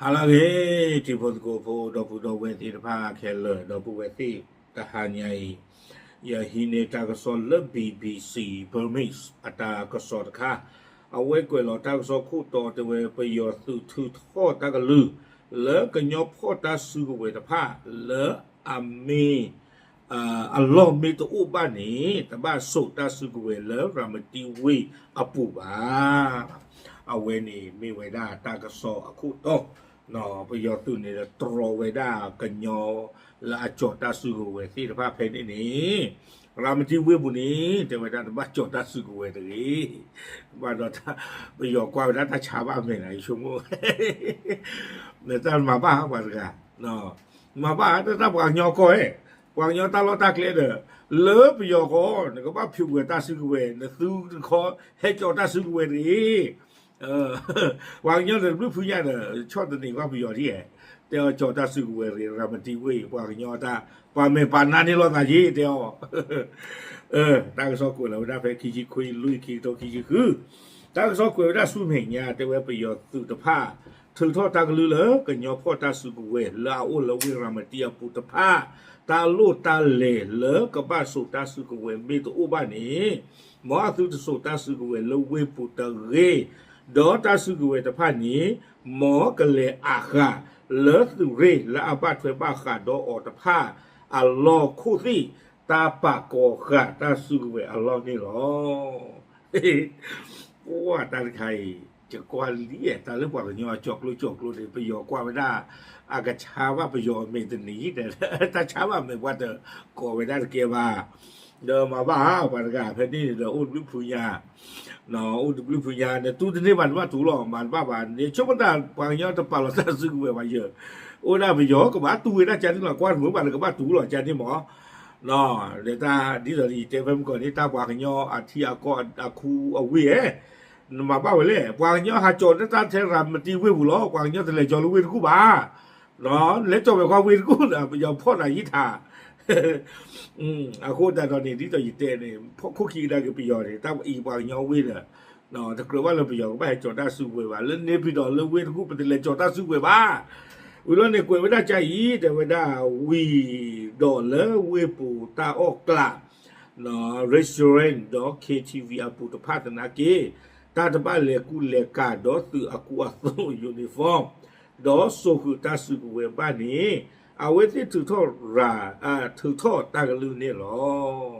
ဟါလၢအဂ့ၤ တံၤဖိသကိးဖိ ဒီပုၢ်ဒီဝဲၢ်သ့ၣ်တဖၣ်ခဲလၢာ် ဒီပုၢ်ဝဲၢ်သ့ၣ် တဟါညါအံၤ ယဟံးန့ၢ်တၢ်ကစီၣ်လၢ B B C Burmese အတၢ်ကစီၣ်တခါ, အဝဲကွဲးလီၤတၢ်ကစီၣ်ခိၣ်တီတဲဝဲ ပယီၤသုးထုးထီၣ်တၢ်ကလုၢ် လၢကညီဖီၣ်တၢ်စုကဝဲၤတဖၣ် လၢအမ့ၢ် အလီၢ်မ့ၢ်တအိၣ်ဘၣ်န့ၣ် တဘၣ်စိာ်တၢ်စုကဝဲၤလၢရၤမတံဝ့ၢ်အပူၤဘၣ်. အဝဲန့ၣ်မ့ၢ်ဝဲဒၣ်တၢ်ကစီၣ်အခိၣ်တီ, ပယီၤသုးန့ၣ်ဒီးတြီဝဲဒၣ်ကညီလၢအကၠီၤတၢ်စုကဝဲၤသ့ၣ်တဖၣ်ဖဲန့ၣ်န့ၣ်, ရၤမတံဝ့ၢ်ပူၤန့ၣ် တဲဝဲဒၣ်တဘၣ်ကၠီၤတၢ်စုကဝဲၤတဂ့ၤ. ဘၣ်ဒီး ပယီၤကွၢ်ဝဲဒၣ်တၢ်ဆါဘၣ်မဲာ်နၤ ယဆိကမိၣ် နတၢ်မၤဘၣ်ပှၤတဂၤ မၤဘၣ်တၢ်ပှၤကညီကီၢ်ဧဲ, ပှၤကညီတၢ်လီၢ်တၢ်ကျဲဒီး လၢပယီၤဃီ နကဘၣ်ဖုးကွံာ်တၢ်စုကဝဲၤ နသုတခီ ဟဲကၠီၤတၢ်စုကဝဲၤတဂ့ၤ. ပှၤကညီဒီးတဘျုးဖုညါဒီး ဆီၣ်သနံးကွၢ်ပယီၤဒ်ဧဲ, တဲအီၤကၠီၤတၢ်စုကဝဲၤတဂ့ၤ ရၤမတံဝ့ၢ် ပှၤကညီတၢ် ပှၤမဲာ်ပာ်နါန့ၢ်လိာ်သးက့ တဲအီၤ တၢ်ကစီၣ်ကွဲးလီၤဝဲဒၣ်ဖဲခံဆံခွံ လွံၢ် ခံကထိခံဆံဃု, တၢ်ကစီၣ်ကွဲးဝဲဒၣ်ဆူမဲာ်ညါ တဲဝဲပယီၤသုးတဖၣ် ထုးထီၣ်တၢ်ကလုၢ်လၢကညီဖီၣ်တၢ်စုကဝဲၤ လၢအအိၣ်လၢဝ့ၢ်ရၤမတံအပူၤတဖၣ် တၢ်လိၣ်တၢ်လဲၤလၢကဘၣ်စိာ်တၢ်စုကဝဲၤမ့ၢ်တအိၣ်ဘၣ်န့ၣ်, မ်အသုတစိာ်တၢ်စုကဝဲၤလၢဝ့ၢ်ပူၤတဂ့ၤ, ဒီးတၢ်စုကဝဲၤတဖၣ်န့ၣ် မ်ကလဲၤအးဃာ်လၢသုးရ့ၣ်လၢအဘၣ်ထွဲဘၣ်ဃးဒီးအီၤတဖၣ် အလီၢ်ခိၣ်သ့ၣ် တၢ်ပာ်ကီၤဃာ်တၢ်စုကဝဲၤအလီၢ်န့ၣ်လီၤ. ပှၤတၢ်တခါအံၤ ယကွၢ်လံ တၢ်လၢပှၤကညီအကၠီၤကျိကၠီၤကျိန့ၣ် ပယီၤကွၢ်ဝဲဒၣ် အကဆါဘၣ်ပယီၤအမဲာ်တနံၤဒီး တၢ်ဆါဘၣ်မဲာ်ပှၤတကိးဝဲဒၣ်တကဲဘၣ်. ဒီးမၤဘၣ်ဧါ ပှၤတဂၤဖဲန့ၣ်ဒီး အိၣ်တဘျုးဖုညါ အိၣ်တဘျုးဖုညါ နတူၢ်တန့ၢ်ဘၣ် နဘၣ်တူၢ်လီၤ မၤတဘၣ်ဘၣ်န့ၣ် ဆိကမိၣ်တၢ်ပှၤကညီတပာ်လီၤတၢ်စုကဝဲၤဘၣ်ယဲၢ်, အိၣ်ဒၣ်ပယီၤကဘၣ်တူၢ်ဝဲဒၣ်ကန့ၣ်လီၤ ကွၢ်တမုာ်ဘၣ်လၢကဘၣ်တူၢ်လီၤကန့ၣ်မး, လၢတၢ်ဒ်သိးယတဲဖဲမုၢ်ကီၢ်န့ၣ် တၢ်ပှၤကညီအထံအကီၢ်အခူအဝ့ၢ်ဧဲ, နမၤဘၣ်ဝဲလဲၣ် ပှၤကညီဟးကၠီၤတၢ်ထဲရၤမတံဝ့ၢ်ပူၤလီၤ ပှၤကညီတလဲၤကၠီၤလၢဝ့ၢ်တကူၣ်ဘၣ် လဲၤကၠီၤဝဲကွၢ်ဝ့ၢ်တကူၣ်ဒီး ပယီၤဖီၣ်နၤယံထး အဃိသတးဒီးန့ၣ် ဒ်သိးယတဲန့ၣ် ဖီၣ်ခိၣ်ခံကဒါက့ၤပယီၤန့ၣ် တၢ်အံၤပှၤကညီဝ့ၢ်ဒီး တကြၢးဘၣ်လၢပယီၤကဘၣ်ဟဲကၠီၤတၢ်စုကဝဲၤဘၣ် လၢန့ၣ်ဖံးဒီးလၢဝ့ၢ်တကူၣ် ပတလဲၤကၠီၤတၢ်စုကဝဲၤဘၣ်. ဝံၤလီၤန့ၣ်ကွဲးဝဲဒၣ်ကါအံၤ တဲဝဲဒၣ်ဝံၤဒီးလၢဝ့ၢ်ပူၤတၢ်အီၣ်ကျး restaurant ဒီး K T V အပူၤတဖၣ်သနာ်က့ တၢ်တဘၣ်လဲၤကူလဲၤကၤဒီးသုးအကူအသိး uniform ဒီးစိာ်ဃုာ်တၢ်စုကဝဲၤဘၣ်န့ၣ် အဝဲသ့ၣ်ထုးထီၣ်ရၤ ထုးထီၣ်တၢ်ကလုၢ်န့ၣ်လီၤ.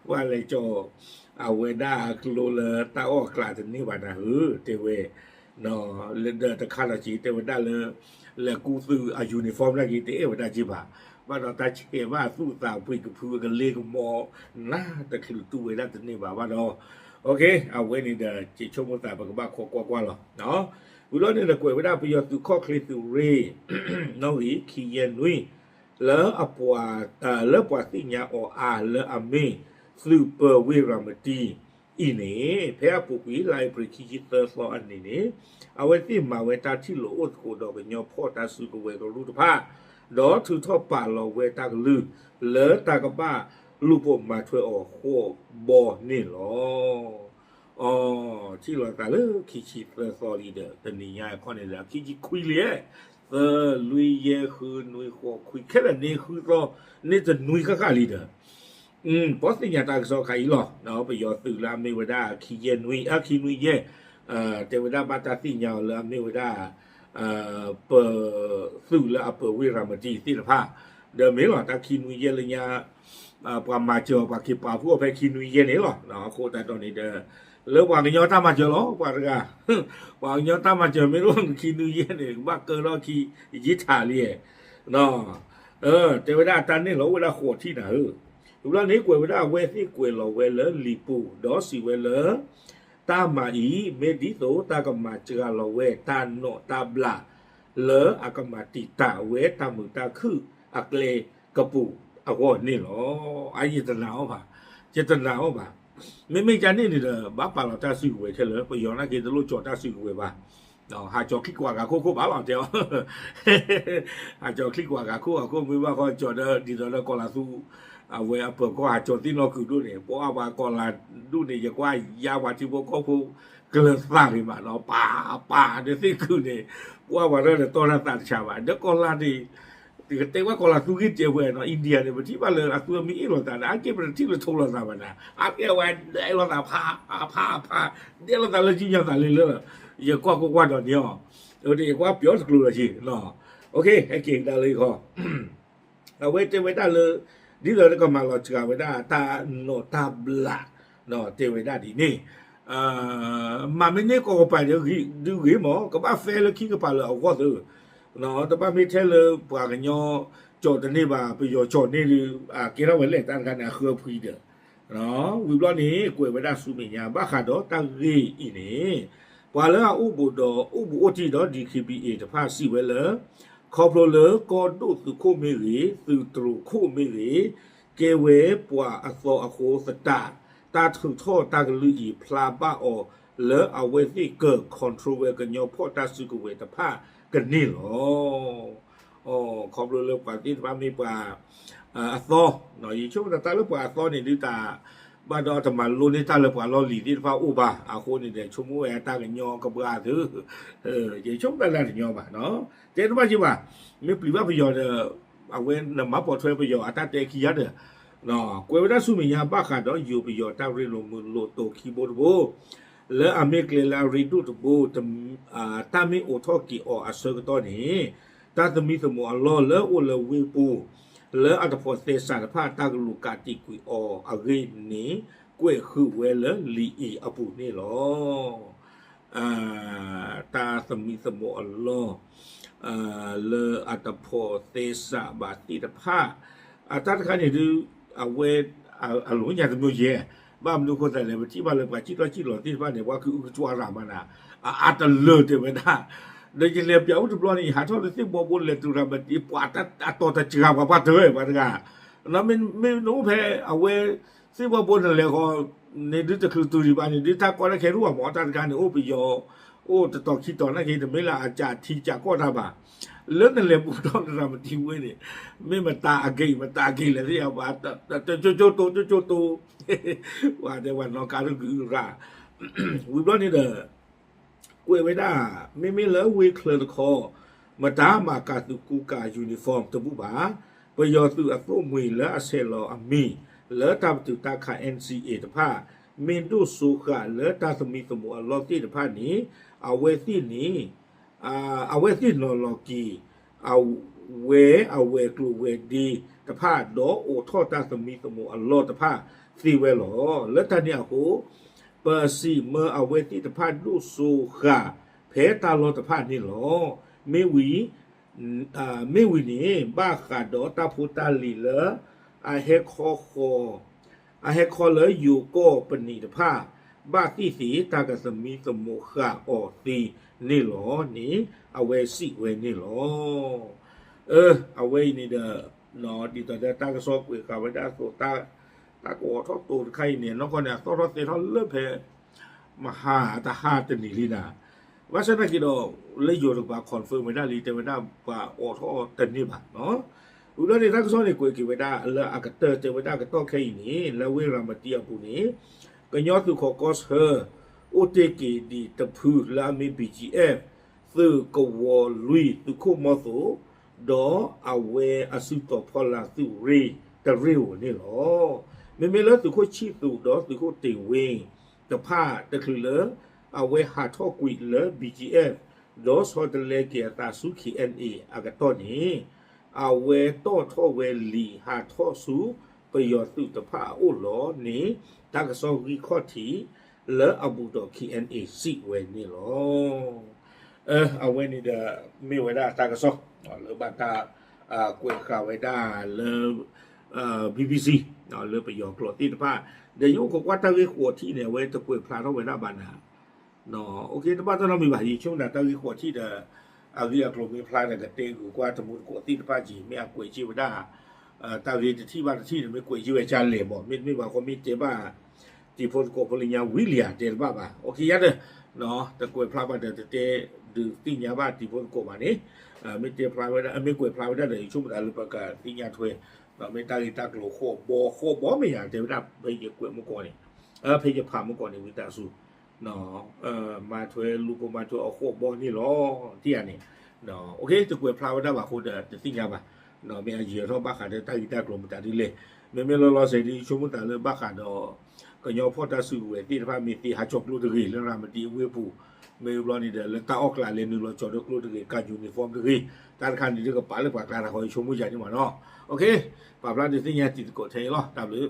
ပှၤလဲၤကၠီၤ အဝဲဒၣ်အကျိလၢတၢ်အီၣ်အကျးတန့ၢ်ဘၣ်နၤဧၢ တဲဝဲ ဒီးတခါဒီးက့ၤတဲဝဲဒၣ်လၢ လဲၤကူသုးအ uniform နာ်က့ၤ တအဲၣ်ဝဲဒၣ်က့ၤဘၣ်. ဘၣ်ဒီးတၢ်ဆဲးဘၣ်သူၣ်သးပှ့ၤကဖုကလ့ကမီ နတချုးတူၢ်ဝဲဒၣ်တန့ၢ်ဘၣ်ဘၣ်ဒီး အဝဲန့ၣ်ဒီး က့ၤဆိကမိၣ်သးပကဘၣ်ခိးကွၢ်ကွၢ်လီၤ. ဝံၤလီၤန့ၣ်ဒီးကွဲးဝဲဒၣ်ပယီၤသုးခီၣ်ချ့သုးရ့ၣ် နီၣ်ဂံၢ်ခံယဲၢ်နွံ လၢအပှၤ လၢပှၤသ့ၣ်ညါအီၤအါလၢအမ့ၢ်သုးပၢၤဝ့ၢ်ရၤမတံအံၤန့ၣ် ဖဲအပူၤကွံာ်လါအ့ဖြ့ၣ်ခံဆံသၢသီအနံၤန့ၣ် အဝဲသ့ၣ်မၤဝဲတၢ်ထံၣ်လိာ်အိၣ်သကိးဒီးကညီဖီၣ်တၢ်စုကဝဲၤကရူၢ်တဖၣ် ဒီးထုးထီၣ်ပာ်လီၤဝဲတၢ်ကလုၢ် လၢတၢ်ကဘၣ်လူၤပိာ်မၤထွဲအီၤဃိးဘီန့ၣ်လီၤ. အီ ထံၣ်လိာ်သးလၢခံဆံသၢသီလံဒီး တနံၤညါခီန့ၣ်ဒီး အခံဆံခွံလံ, သၢ လွံၢ် ယဲၢ် ဃု နွံ ဃိး ခွံ ခဲလၢာ်န့ၣ်ဃုသီ န့ၣ်တနွံဃၣ်ဃၣ်လံဒီး ပသ့ၣ်ညါတၢ်ကစီၣ်ခါအံၤလီၤ. ပယီၤသုးလၢအမ့ၢ်ဝဲဒၣ်ခံယဲၢ်နွံ အခံနွံယဲၢ် တဲဝဲဒၣ်ဘၣ်တၢ်သ့ၣ်ညါအီၤလၢအမ့ၢ်ဝဲဒၣ် ပသုးလၢအပၢၤဝ့ၢ်ရၤမတံသ့ၣ်တဖၣ် ဒီးမ့ၢ်လီၤ တၢ်ခံနွံယဲၢ်လၢညါ ပှၤမၤစၢၤအီၤ ပှၤက့ၤပာ်ဖှိၣ်အီၤဖဲခံနွံယဲၢ်န့ၣ်လီၤ. အဃိသတးဒီးန့ၣ်ဒီး လၢပှၤကညီတၢ်မၤစၢၤလီၤ ပှၤတဂၤ ပှၤကညီတၢ်မၤစၢၤမ့ၢ်တအိၣ်ခံနွံယဲၢ်န့ၣ် ကဘၣ်ကၢထီၣ်ခံယံာ်ထးလံ တဲဝဲဒၣ်အတၢ်န့ၣ်လီၤအိၣ်ဝဲဒၣ်ဃိးထံၣ်နၤဧၢ, ဝံၤလီၤန့ၣ်ကွဲးဝဲဒၣ်အဝဲသ့ၣ်ကွဲးလီၤဝဲလၢလံာ်ပူၤ ဒီးစံးဝဲလၢ တၢ်မၤအံၤ မ့ၢ်ဒ်သိးတၢ်ကမၤစှၤလီၤဝဲတၢ်နီၣ်တၢ်ဘျး လၢအကမၤတံာ်တာ်ဝဲတၢ်မုာ်တၢ်ခုၣ်အကျဲကပူၤအဂီၢ်န့ၣ်လီၤ. အယတနာ်အီၤဘၣ်, ယတနာ်အီၤဘၣ်. မ့မ့ၢ်ကန့ၣ်န့ၣ်ဒီး ဘၣ်ပာ်လီၤတၢ်စုကဝဲၤခဲလၢာ် ပယီၤနာ်က့တလိၣ်ကၠီၤတၢ်စုကဝဲၤဘၣ် ဟးကၠီၤချံကွၢ်ဂၤခိၣ်ခိၣ်ဘၣ်လီၤတဲအီၤ, ဟးကၠီၤချံကွၢ်ဂၤခိၣ်အခိၣ် မ့ၢ်ဘၣ်ဃီကၠီၤဒီးဒ်သိးဒီးကီၤလၤသူ အဝဲအပၢၤကီၢ်ဟးကၠီၤသ့ၣ်နီၢ်ကုာ်ဒိၣ်န့ၣ် ပှၤအါပှၤကီၤလၤဒူၣ်န့ၣ် ယကွၢ်ယါပှၤထံဖိကီၢ်ဖိ ကျၢၤသၣ်ဂ့ၤမးနီၤ ပာ်ပာ်ဒီးသ့ၣ်ကုာ်န့ၣ် ပှၤပှၤဒီးတၢ်တတီတၢ်သးတဆါဘၣ် ဒီးကီၤလၤန့ၣ် ကတဲဝဲကီၤလၤသူဂ့ၢ်တဲဝဲနီၤ India န့ၣ် ပထံၣ်ဘၣ်လၢအသူအမ့ၢ်အ့ၣ်လိာ်သးန့ၣ် အက့ၢ်ပတထံၣ်လၢထိလိာ်သးဘၣ်နၤ အကဲဝဲဒဲလိာ်သးဖး အဖးအဖး ဒဲလိာ်သးလၢကံညါသးလံလၢ ယကွၢ်ကွၢ်ကွၢ်ဒီးန့ၣ်အီၤ ယကွၢ်ပယီၤတကျိၤလီၤက့ၤ ဟဲက့ၤကဒါလၢယခီ အဝဲတဲဝဲဒၣ်လၢ ဒ်သိးကမၤလီၤစှၤဝဲဒၣ်တၢ်နီၣ်တၢ်ဘျး တဲဝဲဒၣ်ဒ်န့ၣ် မၤမ့ၢ်န့ၢ်ကီၢ်ကပၤဒုးဂ့ၤမး ကဘၣ် fair လၢခံကပၤလၢအဂီၢ်သၢ တဘၣ်မ့ၢ်ထဲလၢပှၤကညီကၠီၣ်တန့ၢ်ဘၣ် ပယီၤကၠီၣ်န့ၢ်ဒုး ကဲထီၣ်ဝဲလဲၣ်တၢ်တခါန့ၣ် အဃၢဖှံဒီး ဝံၤဘျီန့ၣ် ကွဲးဝဲဒၣ်ဆူမဲာ်ညါဘၣ်ဃးဒီးတၢ်ဂ့ၢ်အံၤန့ၣ် ပှၤလၢအအိၣ်ဘူးဒီးအိၣ်ဘူးအိၣ်တံၢ်ဒီး DKBA တဖၣ်စံးဝဲလၢ ခီဖျိလၢကီၢ်ဒိၣ်သုးခိၣ်မ့ၢ်ဂ့ၤ သုးတြိၤခိၣ်မ့ၢ်ဂ့ၤ ကဲဝဲပှၤအသီအဃိသတး တၢ်ထုးထီၣ်တၢ်ကလုၢ်အံၤ ဖျါဘၣ်အီၤလၢအဝဲသ့ၣ်က control ဝဲကညီဖီၣ်တၢ်စုကဝဲၤတဖၣ်ကန့ၢ်လီၤ. ခီဖျိလၢပှၤသ့ၣ်တဖၣ်မ့ၢ်ပှၤအသီ, ယဆိကမိၣ်တၢ်လၢပှၤအသီန့ၣ်ဒုးတၢ် ဘၣ်ဒီးတမၤလိန့ၢ်တၢ်လၢပှၤလီၢ်လံၤသ့ၣ်တဖၣ်အိၣ်ဘၣ်အဃိန့ၣ်ဒီး ဆိကမိၣ်ဝဲတၢ်ကညီကဘှါသု, ယဆိကမိၣ်တၢ်လၢတညီဘၣ်, တဲတဘၣ်က့ၤဘၣ်, မ့ၢ်ပျံၤဘၣ်ပယီၤဒီး အဝဲနမၤပိာ်ထွဲပယီၤအတၢ်တဲခံဂၤဒီး ကွဲးဝဲဒၣ်ဆူမဲာ်ညါဘၣ်ဃးဒီးယိၤပယီၤတၢ်ရ့လိာ်မုာ်လိာ်တိာ်ခံဘိတဘိ လၢအမ့ၢ်ကျဲလၢအရ့ဒိၣ်တဘိ တၢ်မ့ၢ်အိးထီၣ်က့ၤအီၤအဆၢကတီၢ်န့ၣ် တၢ်သမံသမိးအလီၢ်လၢအိၣ်လၢဝ့ၢ်ပူၤ လၢအတဖိးသဲစးတဖၣ်တၢ်ကလူးကးတံာ်ကွံာ်အီၤအဂ့ၢ်န့ၣ် ကွဲးဃုာ်ဝဲလၢလံာ်အံၤအပူၤန့ၣ်လီၤ. တၢ်သမံသမိးအလီၢ် လၢအတဖိးသဲစးဘၣ်သ့ၣ်တဖၣ် အတၢ်တခါန့ၣ်ဒုး အဝဲ အလိာ်ညါတမံၤယဲၢ်, ဘၣ်မနုၤအဃိသတးလဲၣ် ပထံၣ်ဘၣ်လၢပှၤစံၣ်ထီၣ်စံၣ်လီၤသ့ၣ်တဖၣ်န့ၣ် ပှၤကအုကစွါရၤမးနၤ, အအါတလၢာ်တဲဝဲဒၣ်, ဒီးယလဲၤပၠးအိၣ်တဘျီန့ၣ် ယဟးထီၣ်လၢသ့ၣ်ဘီဘိလဲၤတုၤရၤမတံ ပှၤအတီၤတစှၤပှၤဘၣ်တၢ်ဝဲပှၤတဂၤ, မ့ၢ်နအိၣ်ဖဲအဝဲ သ့ၣ်ဘီဘိနလဲၤဃီ န့ၣ်ဒုးတချုးတုၤဒံးဘၣ်န့ၣ် ဒုးတၢ်ကီတၢ်ခဲထူၣ်အမး တၢ်တခါန့ၣ် အိၣ်ပယီၤ အိၣ်တတီၤခံတီၤနာ်က့ တမ့ၢ်လၢအကးထံကးကီၢ်တၢ်ဘၣ်, လၢနလဲၤဘူးထီၣ်နရၤမတံဝ့ၢ်န့ၣ် မ့ၢ်မတၤအဂ့ၢ် မတၤအဂ့ၢ်လဲၣ်သ့ၣ်ညါဘၣ်, ကၠိကၠိတိ ကၠိကၠိတိ, ပှၤတဲပှၤနီၢ်ကါဒုးကအုရၤ, ဝံၤဘျီန့ၣ်ဒီး ကွဲးဝဲဒၣ် မ့မ့ၢ်လၢဝ့ၢ်ချၢတခီ မတၤမၤကၤသုးကူကၤ uniform တဘူၣ်ဘၣ်, ပယီၤသုးအသိၣ်မှံၤလၢအဆဲးလီၤအမံၤ လၢတၢ်ပတုာ်တၢ်ခး N C A တဖၣ် မ့ၢ်ဒိၣ်စိဃာ်လၢတၢ်သမံသမိးအလီၢ်သ့ၣ်တဖၣ်န့ၣ် အဝဲသ့ၣ်န့ၣ် အဝဲသ့ၣ်နီၤလီၤက့ၤ အဝဲအဝဲၤကျိၤဝဲၤဒ့တဖၣ် ဒီးအိးထီၣ်တၢ်သမံသမိးအလီၢ်တဖၣ်သ့ဝဲလီၤ. လၢတၢ်န့ၣ်အဃိ ပစံးမၢအဝဲသ့ၣ်တဖၣ်ဒိၣ်စိဃာ်ဖဲတၢ်လီၢ်တဖၣ်န့ၣ်လီၤ. မ့ၢ်ဝံၤ မ့ၢ်ဝံၤန့ၣ် ဘၣ်ဃးဒီးတၢ်ဖိတၢ်လံၤလၢ အဟဲခီဃီ အဟဲခီလၢယိၤကီၢ်ပနံာ်တဖၣ် ဘၣ်သ့ၣ်သ့ၣ်တၢ်ကသမံသမိးဃာ်အီၤသ့န့ၣ်လီၤန့ၣ် အဝဲစံးဝဲန့ၣ်လီၤ. အဝဲအံၤန့ၣ်ဒီး ဒ်သိးဒီးတၢ်ကစီၣ်ကွဲးဃာ်ဝဲဒၣ်အသိး တၢ်ကအိးထီၣ်တိၤတခါအံၤန့ၣ် နီၢ်ကီၢ်န့ၣ် အသီၣ်ထီၣ်သဲထီၣ်လၢဖဲ မဟါတဟါတနံၤလံနၤ, ဘၣ်ဆၣ်သနာ်က့ဒီး လၢယိၤတကပၤ confirm ဝဲဒၣ်လံ တဲဝဲဒၣ်ပှၤအိးထီၣ်တန့ၢ်ဘၣ်နီၤ. ဝံၤဘျီန့ၣ် တၢ်ကစီၣ်န့ၣ် ကွဲးက့ၤဝဲဒၣ်လၢအကတၢၢ်တဲဝဲဒၣ်အကတီၢ်ခဲအံၤန့ၣ် လၢဝ့ၢ်ရၤမတံအပူၤန့ၣ် ကညီသုးခိးကီၢ်ဆၢ အိၣ်တ့ၢ်က့ၤဒံးတဖုလၢအမ့ၢ် B G F သုးကဝီၤလွံၢ်သုးခိၣ်မီၤသိး ဒီးအဝဲအစုတီၤဖီလာ်သုးရ့ၣ်တရ့ၣ်ဧိၤန့ၣ်လီၤ. မ့မ့ၢ်လၢသုးခိၣ်ဆံၣ်သူးဒီးသုးခိၣ်တ့ၢ်ဝ့တဖၣ်တချုးလၢ အဝဲဟးထီၣ်ကွံာ်လၢ B G F ဒီးဆီတလဲက့ၤအသးဆူ K N A အကတီၢ်န့ၣ် အဝဲတီၣ်ထီၣ်ဝဲလံာ်ဟးထီၣ်ဆူပယီၤသုးတဖၣ်အအိၣ်လီၤန့ၣ် တၢ်ကစီၣ်ဂံၢ်ခီၣ်ထံး လၢအဘူးဒီး K N A စံးဝဲန့ၣ်လီၤ. အဝဲန့ၣ်ဒီး မ့ၢ်ဝဲဒၣ်တၢ်ကစီၣ် လၢဘၣ်တၢ်ကွဲးဃာ်ဝဲဒၣ်လၢ B B C လၢပယီၤကျိာ်သ့ၣ်တဖၣ် ဒီးယအိၣ်ခိးကွၢ်တၢ်ဂ့ၢ်ဃိးထံၣ်န့ၣ် အဝဲတကွဲးဖျါထီၣ်ဝဲဒၣ်ဘၣ်နၤ တဘၣ်တနီတမံၤဘၣ် ယဆိကမိၣ်တၢ်ဂ့ၢ်ဃိးထံၣ်ဒီး အဂ့ၢ်အကျိၤမ့ၢ်ဖျါဒီး ကတဲဂုာ်ကွၢ်တမူတကိးသ့ၣ်တဖၣ်က့ၤ မ့ၢ်အကွဲးက့ၤဝဲဒၣ် တၢ်ဂ့ၢ်တထံၣ်ဘၣ်တထံၣ်န့ၣ် မ့ၢ်ကွဲးက့ၤဝဲကလဲၣ်မး မ့တမ့ၢ်ဘၣ်ဃီမ့ၢ်တဲဘၣ် တံၤဖိသကိးဖိလၢညါဝံၤလံဧါ တဲတဘၣ်ဘၣ် အိၣ်ခ့ယါဒီး တကွဲးဖျါဘၣ်ဒီး တတဲဒုးသ့ၣ်ညါဘၣ်တံၤဖိသကိးဘၣ်န့ၣ် မ့ၢ်တဲဖျါဝဲဒၣ် မ့ၢ်ကွဲးဖျါဝဲဒၣ်ဒီး ယဆိကမိၣ်တၢ်လၢပကသ့ၣ်ညါထွဲ မ့ၢ်တၢ်ဂ့ၢ်တၢ်ကျိၤဃိးဘီ ဃိးဘီမ့ၢ်ယၤ တဲဝဲဒၣ်ဖဲယကွဲးမုၢ်ကီၢ်န့ၣ်, ဖဲယဖးမုၢ်ကီၢ်န့ၣ် ဝံသးစူၤ မၤထွဲလူၤပိာ်မၤထွဲအီၤဃိးဘီန့ၣ်လီၤ. ထံၣ်ယၤန့ၣ် တကွဲးဖျါဝဲဒၣ်ဘၣ်အဃိဒီးတသ့ၣ်ညါဘၣ်. မ့ၢ်အယံာ်ထီၣ်ဘၣ်ဃးဒီးတၢ်ဂ့ၢ်တၢ်ကျိၤမတၤဒ်လဲၣ်, မ့မ့ၢ်လီၤလီၤဆဲးဒ်ဆိကမိၣ်သးလၢဘၣ်ဃးဒီး ကညီဖီၣ်တၢ်စုကဝဲၤသ့ၣ်တဖၣ်မ့ၢ်သ့ဟးကၠီကျိတဂ့ၤ လၢရၤမတံအဝ့ၢ်ပူၤ, မ့ၢ်ဘျီန့ၣ်ဒီး လၢတၢ်အီၣ်ကျးလဲၤနုာ်လီၤကၠီဒီးကျိတဂ့ၤ ကၢ်ယူၤနံၣ်ဖီၣ်တဂ့ၤ, တၢ်တခါန့ၣ်ဒ်ကပာ်လၢပှၤကျါတၢ်ဃီ ယဆိကမိၣ်ယၤန့ၣ်မးနီၤ. ပာ်ဖျါဒုးသ့ၣ်ညါတံၤသကိးထဲအံၤလီၤ. တၢ်ဘျုး